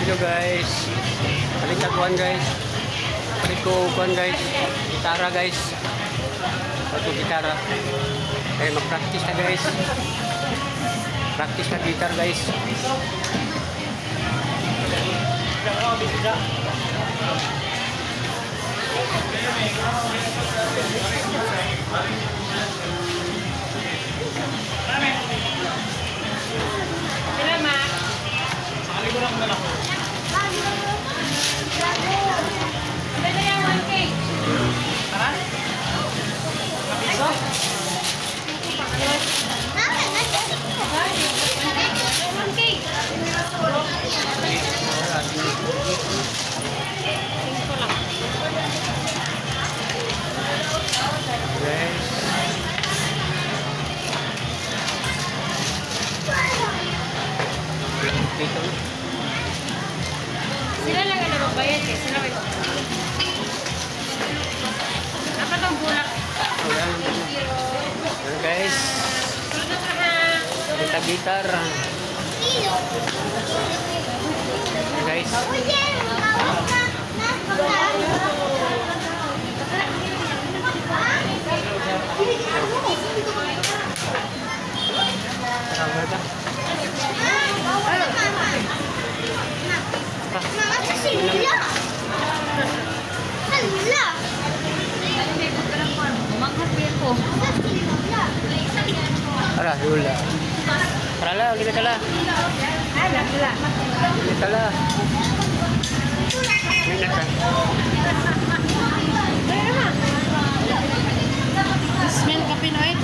Hello guys. Palit kuan, guys. Palit ko kuan, guys. Gitara, guys. Palit ko gitara. Eh, mag-practice na, guys. Practice na guitar, guys. Salamat. Pwede yung 1K. K. Cinco lang. Guys. Dito na. Sila lang ang nagbabayad eh. Sila may. Dapat ang bulak. Wala lang. Ayan, guys. Sunod ka ha. Kita gitar. Ayan, guys. Tara, wala. Ko. Tara, wala. Tara la, ulit ka la. Ulit ka la. Ulit ka. Smell kape no eh.